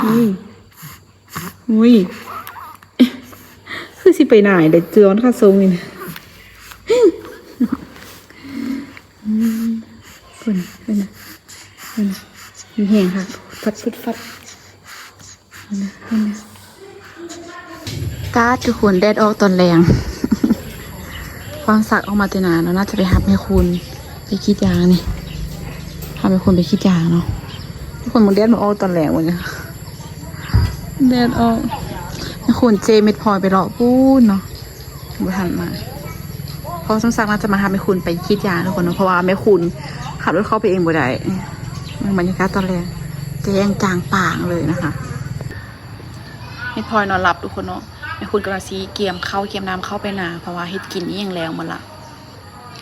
ໂອ້ຍ ໂອ້ຍ ຄືຊິໄປໜ້າເດ້ ຈອນຄາຊົງນີ້ນະ. ອືມ ເພິ່ນ ເພິ່ນນະ ເພິ່ນນະ ມີແຮງຄັກ ຟຶດ ຟຶດ ຟຶດ. ຕາດ ທຸກຄົນ ແດດອອກຕອນແລງ. ຄວາມສັກອອກມາແຕ່ນາເນາະ ໜ້າຈະໄປຮັບແມ່ຄູນໄປກຣີດຢາງນີ້ ພາແມ່ຄູນໄປກຣີດຢາງເນາະ. ທຸກຄົນ ເບິ່ງແດດມັນອອກຕອນແລງມື້ນີ້ ແດດອອກ. ແມ່ຄູນເຈເມັດພອຍໄປເລາະປູ້ນເນາະ. ບໍ່ທັນມາ ເພາະສົມສັກໜ້າຈະມາຮັບແມ່ຄູນໄປກຣີດຢາງ ທຸກຄົນເນາະ ເພາະວ່າແມ່ຄູນຂັບລົດເຂົ້າໄປເອງບໍ່ໄດ້. ເບິ່ງບັນຍາກາດຕອນແລງ ແຈ້ງຈ່າງປ່າງເລີຍນະຄະ. ແມ່ພອຍນອນຫຼັບ ທຸກຄົນເນາະ. ແມ່ຄູນກຳລັງຊິກຽມເຂົ້າກຽມນ້ຳເຂົ້າໄປນາ ເພາະວ່າເຮັດກິນອີ່ຫຍັງແລ້ວໝົດລະ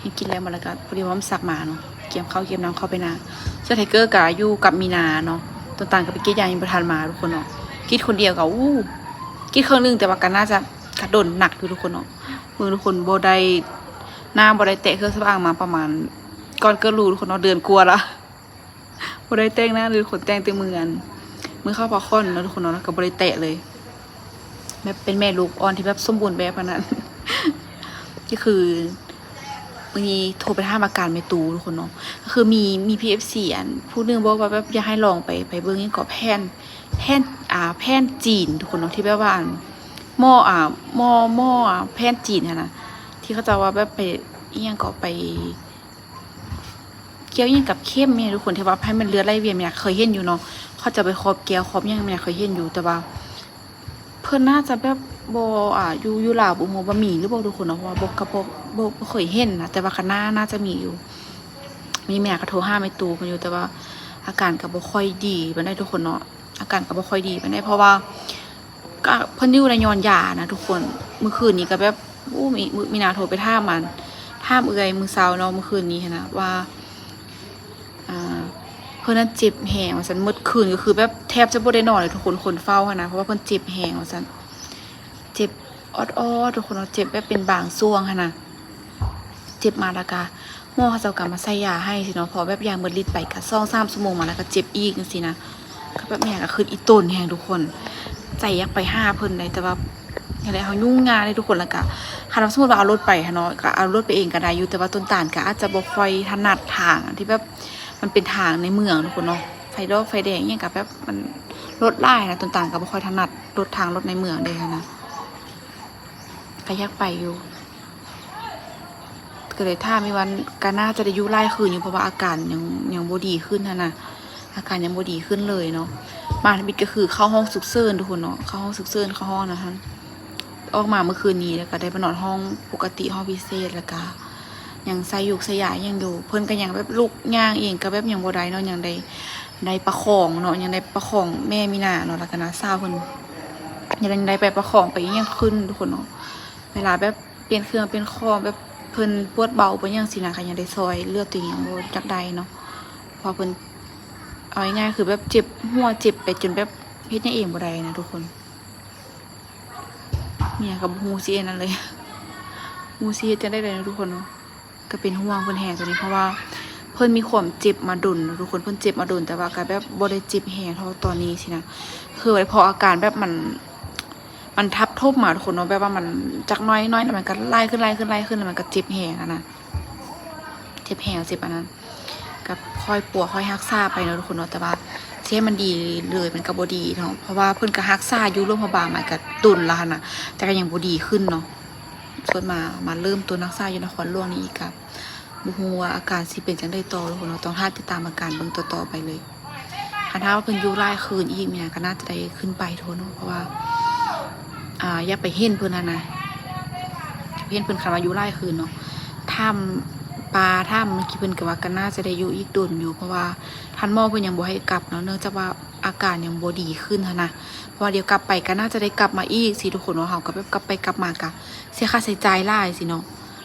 ເຮັດກິນແລ້ວໝົດລະ ກະພໍດີວ່າສົມສັກມາເນາະ ກຽມເຂົ້າກຽມນ້ຳເຂົ້າໄປນາ ສ່ວນໄທເກີກະຢູ່ກັບມີນາເນາະ. ຕົ້ນຕານກະໄປກຣີດຢາງຍັງບໍ່ທັນມາ ທຸກຄົນເນາະ. ກຣີດຄົນດຽວກະ ອູ້ ກຣີດເຄິ່ງໜຶ່ງ ແຕ່ວ່າກະໜ້າຈະ ກະດົນໜັກຢູ່ ທຸກຄົນເນາະ. ເບິ່ງ ທຸກຄົນ ບໍ່ໄດ້ ໜ້າບໍ່ໄດ້ແຕະເຄື່ອງສຳອາງມາປະມານ ກ່ອນເກີດລູກ ທຸກຄົນເນາະ ເດືອນກວ່າລະ ບໍ່ໄດ້ແຕ່ງໜ້າເລີຍ ທຸກຄົນ. ແຕ່ງແຕ່ມື້ອັນ ມື້ເຂົ້າພາຄອນເນາະ ທຸກຄົນເນາະ ກະບໍ່ໄດ້ແຕະເລີຍ. ແບບເປັນແມ່ລູກອ່ອນທີ່ແບບສົມບູນແບບຫັ້ນນະ. ກະຄືມື້ນີ້ໂທໄປຖາມອາການແມ່ຕູ້ ທຸກຄົນເນາະ ກະຄືມີ ມີພີເອັຟຊີ ອັນ ຜູ້ໜຶ່ງບອກວ່າແບບຢາກໃຫ້ລອງໄປ ໄປເບິ່ງຫຍັງເກາະ ແຜ່ນ ແຜ່ນ ອ່າ ແຜ່ນຈີນ ທຸກຄົນເນາະ ທີ່ແບບວ່າ ອັນ ໝໍ້ ອ່າ ໝໍ້ ໝໍ້ ອ່າ ແຜ່ນຈີນຫັ້ນນະ ທີ່ເຂົາເຈົ້າວ່າແບບໄປ ອີ່ຫຍັງເກາະ ໄປກ່ຽວອີ່ຫຍັງກັບເຂັມນີ້ ທຸກຄົນ ທີ່ວ່າໃຫ້ມັນເລືອດໄຫຼວຽນ. ມີນາເຄີຍເຫັນຢູ່ເນາະ ເຂົາເຈົ້າໄປຄອບແກ້ວຄອບຫຍັງ ມີນາເຄີຍເຫັນຢູ່ ແຕ່ວ່າເພິ່ນໜ້າຈະແບບບໍ່ ອ່າ ຢູ່ ຢູ່ລາວບໍ່ຮູ້ວ່າມີຫຼືບໍ່ ທຸກຄົນເນາະ ເພາະວ່າບໍ່ ກະບໍ່ ບໍ່ ບໍ່ເຄີຍເຫັນນະ ແຕ່ວ່າກະໜ້າ ໜ້າຈະມີຢູ່. ມີນາກະໂທຫາແມ່ຕູ້ເພິ່ນຢູ່ ແຕ່ວ່າອາການກະບໍ່ຄ່ອຍດີປານໃດ ທຸກຄົນເນາະ. ອາການກະບໍ່ຄ່ອຍດີປານໃດ ເພາະວ່າກະເພິ່ນຢູ່ໄດ້ຍ້ອນຢານະ ທຸກຄົນ. ມື້ຄືນນີ້ກະແບບ ໂອ້ ມີ ມີນາໂທໄປຖາມ ອັນ ຖາມເອື້ອຍມື້ເຊົ້າເນາະ ມື້ຄືນນີ້ຫັ້ນນະ ວ່າ ອ່າ ເພິ່ນນັ້ນເຈັບແຮງວ່າຊັ້ນ. ໝົດຄືນກະຄືແບບແທບຈະບໍ່ໄດ້ນອນເລີຍ ທຸກຄົນ ຄົນເຝົ້າຫັ້ນນະ ເພາະວ່າເພິ່ນເຈັບແຮງວ່າຊັ້ນ. ເຈັບອອດໆ ທຸກຄົນເນາະ ເຈັບແບບເປັນບາງຊ່ວງຫັ້ນນະ. ເຈັບມາລະກະ ໝໍເຂົາເຈົ້າກະມາໃສ່ຢາໃຫ້ຊີ້ເນາະ ເພາະແບບຢາໝົດລິດໄປກະສອງສາມຊົ່ວໂມງມາລະກະເຈັບອີກຈັ່ງຊີ້ນະ. ກະແບບແມ່ກະຄຶດອີ່ຕົນແຮງ ທຸກຄົນ ໃຈຢາກໄປຫາເພິ່ນໃດ ແຕ່ວ່າຈັ່ງໃດເຮົາຫຍຸ້ງງານເດ້ ທຸກຄົນ. ລະກະຄັນວ່າສົມມຸດວ່າເອົາລົດໄປຫັ້ນເນາະ ກະເອົາລົດໄປເອງກະໄດ້ຢູ່ ແຕ່ວ່າຕົ້ນຕານກະອາດຈະບໍ່ຄ່ອຍຖະໜັດທາງທີ່ແບບມັນເປັນທາງໃນເມືອງ ທຸກຄົນເນາະ ໄຟດອກໄຟແດງອີ່ຫຍັງກະແບບມັນລົດຫຼາຍຫັ້ນນະ. ຕົ້ນຕານກະບໍ່ຄ່ອຍຖະໜັດລົດທາງລົດໃນເມືອງເດ້ຫັ້ນນະ ກະຢາກໄປຢູ່. ກະເລີຍຖ້າມີວັນ ກະໜ້າຈະໄດ້ຢູ່ຫຼາຍຄືນຢູ່ ເພາະວ່າອາການຍັງ ຍັງບໍ່ດີຂຶ້ນຫັ້ນນະ ອາການຍັງບໍ່ດີຂຶ້ນເລີຍເນາະ. ມາທຳອິດກະຄືເຂົ້າຫ້ອງສຸກເສີນ ທຸກຄົນເນາະ ເຂົ້າຫ້ອງສຸກເສີນ ເຂົ້າຫ້ອງນະຫັ້ນ. ອອກມາມື້ຄືນນີ້ລະກະໄດ້ມານອນຫ້ອງປົກກະຕິ ຫ້ອງພິເສດ ລະກະຍັງໃສ່ຢູກໃສ່ຢາອີ່ຫຍັງຢູ່. ເພິ່ນກະຍັງແບບລຸກຍ່າງເອງກະແບບຍັງບໍ່ໄດ້ເນາະ ຍັງໄດ້ ໄດ້ປະຄອງເນາະ ຍັງໄດ້ປະຄອງແມ່ມີນາເນາະ ລະກະນ້າສາວເພິ່ນ ຍັງໄດ້ໄປປະຄອງໄປອີ່ຫຍັງຂຶ້ນ ທຸກຄົນເນາະ. ເວລາແບບປ່ຽນເຄື່ອງປ່ຽນຂອງ ແບບເພິ່ນປວດເບົາປວດຫຍັງຊີ້ນະ ກະຍັງໄດ້ຊ່ອຍເຫຼືອຕົວເອງ ບໍ່ຈັກໄດ້ເນາະ ເພາະວ່າເພິ່ນ ເອົາງ່າຍໆ ຄືແບບເຈັບຫົວເຈັບໄປຈົນແບບເຮັດຫຍັງເອງບໍ່ໄດ້ນະ ທຸກຄົນ. ເມຍກະບໍ່ຮູ້ຊິເຮັດຫຍັງເລີຍ ບໍ່ຮູ້ຊິເຮັດຈັ່ງໃດເລີຍເນາະ ທຸກຄົນເນາະ. ກະເປັນຫ່ວງເພິ່ນແຮງຕອນນີ້ ເພາະວ່າເພິ່ນມີຄວາມເຈັບມາດົນເນາະ ທຸກຄົນ ເພິ່ນເຈັບມາດົນ ແຕ່ວ່າກະແບບບໍ່ໄດ້ເຈັບແຮງເທົ່າຕອນນີ້ຊີ້ນະ. ຄືວ່າເພາະອາການແບບມັນ ມັນທັບທົບມາ ທຸກຄົນເນາະ ແບບວ່າມັນຈັກໜ້ອຍໜ້ອຍ ລະມັນກະຫຼາຍຂຶ້ນ ຫຼາຍຂຶ້ນ ຫຼາຍຂຶ້ນ ລະມັນກະເຈັບແຮງຫັ້ນນະ ເຈັບແຮງ ເຈັບອັນນັ້ນ ກະຄ່ອຍປົວຄ່ອຍຮັກສາໄປເນາະ ທຸກຄົນເນາະ. ແຕ່ວ່າຊິໃຫ້ມັນດີເລີຍມັນກະບໍ່ດີເນາະ ເພາະວ່າເພິ່ນກະຮັກສາຢູ່ໂລງພະບານມາກະດົນລະຫັ້ນນະ ແຕ່ກະຍັງບໍ່ດີຂຶ້ນເນາະ. ສ່ວນມາ ມາເລີ່ມຕົ້ນຮັກສາຢູ່ນະຄອນຫຼວງນີ້ອີກ ກະບໍ່ຮູ້ວ່າອາການຊິເປັນຈັ່ງໃດຕໍ່ ທຸກຄົນເນາະ ຕ້ອງຖ້າຕິດຕາມອາການເບິ່ງຕໍ່ໆໄປເລີຍ. ຄັນຖ້າວ່າເພິ່ນຢູ່ຫຼາຍຄືນອີກ ມີນາກະໜ້າຈະໄດ້ຂຶ້ນໄປ ທຸກຄົນເນາະ ເພາະວ່າ ອ່າ ຢາກໄປເຫັນເພິ່ນຫັ້ນນະ ຢາກໄປເຫັນເພິ່ນ ຄັນວ່າຢູ່ຫຼາຍຄືນເນາະ. ຖາມປ້າ ຖາມເມື່ອກີ້ ເພິ່ນກະວ່າກະໜ້າຈະໄດ້ຢູ່ອີກດົນຢູ່ ເພາະວ່າທ່ານໝໍເພິ່ນຍັງບໍ່ໃຫ້ກັບເນາະ ເນື່ອງຈາກວ່າອາການຍັງບໍ່ດີຂຶ້ນຫັ້ນນະ. ເພາະວ່າດຽວກັບໄປກະໜ້າຈະໄດ້ກັບມາອີກຊີ້ ທຸກຄົນເນາະ ເຮົາກະແບບກັບໄປກັບມາກະເສຍຄ່າໃຊ້ຈ່າຍຫຼາຍຊີ້ເນາະ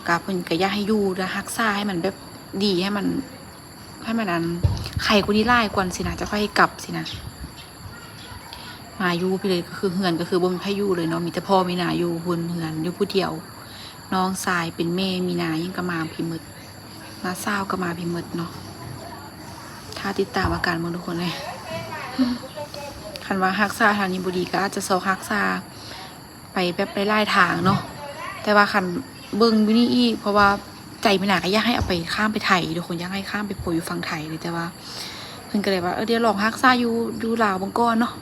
ກະເພິ່ນກະຢາກໃຫ້ຢູ່ ແລະ ຮັກສາໃຫ້ມັນແບບດີ ໃຫ້ມັນ ໃຫ້ມັນອັນ ໄຄກວ່ານີ້ຫຼາຍກ່ອນຊີ້ນະ ຈັ່ງຄ່ອຍໃຫ້ກັບຊີ້ນະ. ມາຢູ່ພີ້ເລີຍ ກະຄືເຮືອນກະຄືບໍ່ມີໃຜຢູ່ເລີຍເນາະ ມີແຕ່ພໍ່ມີນາຢູ່ພຸ້ນ ເຮືອນຢູ່ຜູ້ດຽວ. ນ້ອງຊາຍເປັນແມ່ມີນາຫຍັງກະມາພີ້ໝົດ ນ້າສາວກະມາພີ້ໝົດເນາະ. ຖ້າຕິດຕາມອາການເບິ່ງທຸກຄົນເອີຍ. ຄັນວ່າຮັກສາທ່ານີ້ບໍ່ດີ ກໍອາດຈະຊອກຮັກສາໄປແບບຫຼາຍໆທາງເນາະ. ແຕ່ວ່າຄັນເບິ່ງຢູ່ນີ້ອີກ ເພາະວ່າໃຈມີນາກໍຢາກໃຫ້ເອົາໄປ ຂ້າມໄປໄທທຸກຄົນ, ຢາກໃຫ້ຂ້າມໄປປົວຢູ່ຝັ່ງໄທເລີຍ. ແຕ່ວ່າເພິ່ນກໍເລີຍວ່າ ເອີ ດຽວລອງຮັກສາຢູ່ ຢູ່ລາວເບິ່ງກ່ອນເນາະ,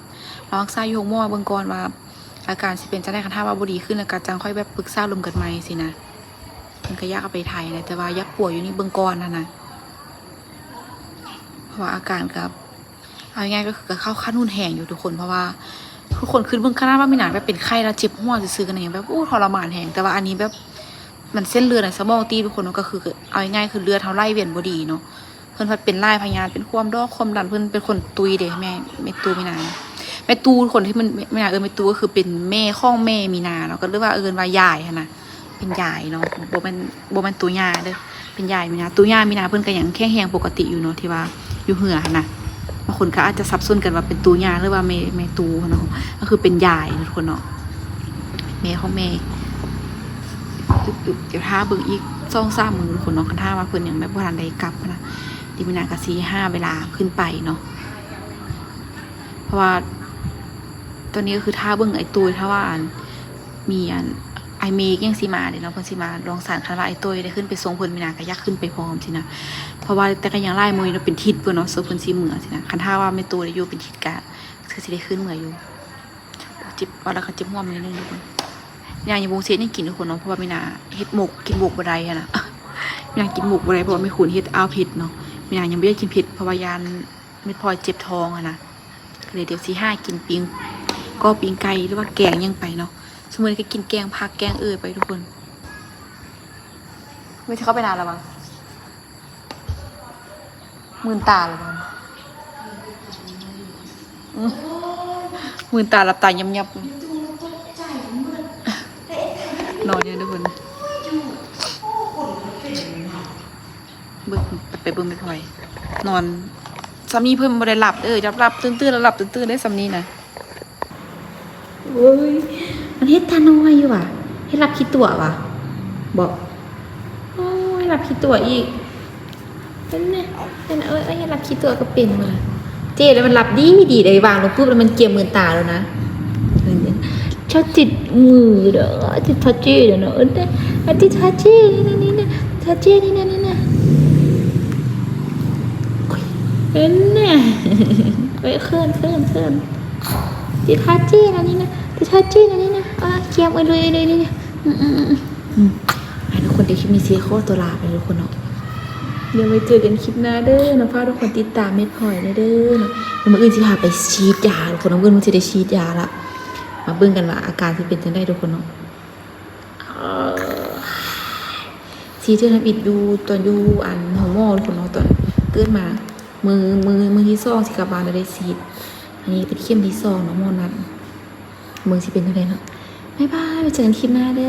ລອງຮັກສາຢູ່ໂຮງໝໍເບິ່ງກ່ອນວ່າ ອາການຊິເປັນຈັ່ງໃດ. ຄັນຖ້າວ່າບໍ່ດີຂຶ້ນ ແລ້ວກໍຈັ່ງຄ່ອຍແບບປຶກສາລົມກັນໃໝ່ຊີ້ນະ. ເພິ່ນກໍຢາກເອົາໄປໄທນະ, ແຕ່ວ່າຢາກປົວຢູ່ນີ້ເບິ່ງກ່ອນຫັ້ນນະ. ເພາະວ່າອາການກໍ ເອົາງ່າຍໆ ກໍຄືກໍເຂົ້າຂັ້ນຮຸນແຮງຢູ່ທຸກຄົນ. ເພາະວ່າທຸກຄົນຄິດເບິ່ງ ຂະໜາດວ່າມີນາແບບເປັນໄຂ້ແລ້ວເຈັບຫົວຊື່ໆ ກັນຍັງແບບ ໂອ້ ທໍລະມານແຮງ. ແຕ່ວ່າອັນນີ້ແບບ ມັນເສັ້ນເລືອດໃນສະໝອງຕີບທຸກຄົນເນາະ, ກໍຄື ເອົາງ່າຍໆ ຄືເລືອດເຮົາໄຫຼວຽນບໍ່ດີເນາະ. ເພິ່ນພັດເປັນຫຼາຍພະຍາດ ເປັນຄວາມດອກຄວາມດັນ, ເພິ່ນເປັນຄົນຕຸ້ຍເດ້ ແມ່ ແມ່ຕູ້ມີນາ. ແມ່ຕູ້ ຄົນທີ່ມັນ ແມ່ນາ ເອີ ແມ່ຕູ້ກໍຄືເປັນແມ່ຂອງແມ່ມີນາເນາະ, ກໍເລີຍວ່າເອີ້ນວ່າຍາຍຫັ້ນນະ, ເປັນຍາຍເນາະ, ບໍ່ແມ່ນ ບໍ່ແມ່ນຕູ້ຍ່າເດີ, ເປັນຍາຍມີນາ. ຕູ້ຍ່າມີນາເພິ່ນກໍຍັງແຂງແຮງປົກກະຕິຢູ່ເນາະ, ທີ່ວ່າຢູ່ເຮືອຫັ້ນນະ. ບາງຄົນກໍອາດຈະສັບສົນກັນວ່າເປັນຕູ້ຍ່າ ຫຼືວ່າແມ່ ແມ່ຕູ້ເນາະ, ກໍຄືເປັນຍາຍທຸກຄົນເນາະ, ແມ່ຂອງແມ່. ອຶບໆ ດຽວຖ້າເບິ່ງອີກສອງສາມມື້ທຸກຄົນເນາະ, ຄັນຖ້າວ່າເພິ່ນຍັງແບບບໍ່ທັນໄດ້ກັບຫັ້ນນະ, ດຽວມີນາກໍຊິຫາເວລາຂຶ້ນໄປເນາະ. ເພາະວ່າຕອນນີ້ກໍຄືຖ້າເບິ່ງອ້າຍຕຸ້ຍ, ຖ້າວ່າອັນ ມີອັນ ອ້າຍເມກຍັງຊິມາເດ້ເນາະ, ເພິ່ນຊິມາດອງສັນ. ຄັນວ່າອ້າຍຕຸ້ຍໄດ້ຂຶ້ນໄປສົ່ງເພິ່ນ, ມີນາກໍຢາກຂຶ້ນໄປພ້ອມຊີ້ນະ. ເພາະວ່າແຕ່ກໍຍັງຫຼາຍມື້ຢູ່ເນາະ, ເປັນທິດພຸ້ນເນາະ ເຊິ່ງເພິ່ນຊິເມືອຊີ້ນະ. ຄັນຖ້າວ່າແມ່ຕູ້ໄດ້ຢູ່ເປັນທິດ ກະຄືຊິໄດ້ຂຶ້ນເມືອຢູ່. ເຈັບ ເວົ້າແລ້ວກໍເຈັບຫົວມາໜ້ອຍໜຶ່ງທຸກຄົນ. ມີນາຍັງບໍ່ເຮັດຫຍັງກິນທຸກຄົນເນາະ, ເພາະວ່າມີນາເຮັດໝົກ ກິນໝົກບໍ່ໄດ້ຫັ້ນນະ. ມີນາກິນໝົກບໍ່ໄດ້ ເພາະວ່າແມ່ຄູນເຮັດອ້າວເຜັດເນາະ. ມີນາຍັງບໍ່ຢາກກິນເຜັດ ເພາະວ່າຢ້ານແມ່ພອຍເຈັບທ້ອງຫັ້ນນະ. ກໍເລີຍດຽວຊິຫາກິນປີ້ງກອບ ປີ້ງໄກ່ ຫຼືວ່າແກງຫຍັງໄປເນາະ. ຊຸມື້ນີ້ກໍກິນແກງຜັກແກງເອີໄປທຸກຄົນ. ເວີຍ ຊິເຂົ້າໄປນານແລ້ວຫວາ? ມື່ນຕາແລ້ວຫວາ? ອືມ ມື່ນຕາ ຫຼັບຕາຍຽບໆ ນອນຢູ່ທຸກຄົນ. ເບິ່ງ ໄປເບິ່ງແມ່ພອຍນອນຊ່ຳນີ້ ເພິ່ນບໍ່ໄດ້ຫຼັບເດີ, ຫຼັບໆຕື່ນໆ ຫຼັບໆຕື່ນໆ ໄດ້ຊ່ຳນີ້ນະ. ໂອ້ຍ ມັນເຮັດຕານ້ອຍຢູ່ຫວາ? ເຮັດຫຼັບຂີ້ຕົວະຫວາ? ບໍ່ ໂອ້ຍ ຫຼັບຂີ້ຕົວະອີກ. ເຫັນແນ່ ເຫັນ ເອີຍ ເອີຍ ເຮັດຫຼັບຂີ້ຕົວະກໍເປັນຫວາ? ເຈ້ ແລ້ວມັນຫຼັບດີດີເດ້, ວາງລົງປຶບ ແລ້ວມັນກຽມມືນຕາແລ້ວນະ. ເອີຍ ເຈົ້າຕິດມືເດີ ຕິດທາເຈ້ເດີເນາະ. ເອີຍ ຕິດທາເຈ້ນີ້ນະ ນີ້ນະ ທາເຈ້ນີ້ນະ ນີ້ນະ. ໂອ້ຍ ເຫັນແນ່ ເອີຍ ເຂີນ ເຂີນ ເຂີນ. ຕິດທາເຈ້ລະນີ້ນະ ຕິດທາເຈ້ລະນີ້ນະ. ອ່າ ກຽມເອີຍ ເລີຍ ເລີຍ ເລີຍ. ອືມ ອືມ ອືມ ອືມ. ອ່າ ທຸກຄົນ ດຽວຄລິບນີ້ຊິຂໍຕົວລາໄປເດີທຸກຄົນເນາະ, ດຽວໄວ້ເຈີກັນຄລິບໜ້າເດີເນາະ. ຝາກທຸກຄົນຕິດຕາມແມ່ພອຍແດ່ເດີເນາະ. ມື້ອື່ນຊິພາໄປສີດຢາທຸກຄົນເນາະ, ມື້ອື່ນມັນຊິໄດ້ສີດຢາລະ. ມາເບິ່ງກັນວ່າອາການຊິເປັນຈັ່ງໃດທຸກຄົນເນາະ. ເອີ ສີດເທື່ອທຳອິດຢູ່ ຕອນຢູ່ອັນໂຮງໝໍທຸກຄົນເນາະ, ຕອນເກີດມາ ມື້ ມື້ ມື້ທີສອງຊິກັບບ້ານ ໄດ້ສີດ. ອັນນີ້ເປັນເຂັມທີສອງເນາະ ໝໍນັດ. ເບິ່ງຊິເປັນຈັ່ງໃດເນາະ. ບາຍບາຍ ໄວ້ເຈີກັນຄລິບໜ້າເດີ.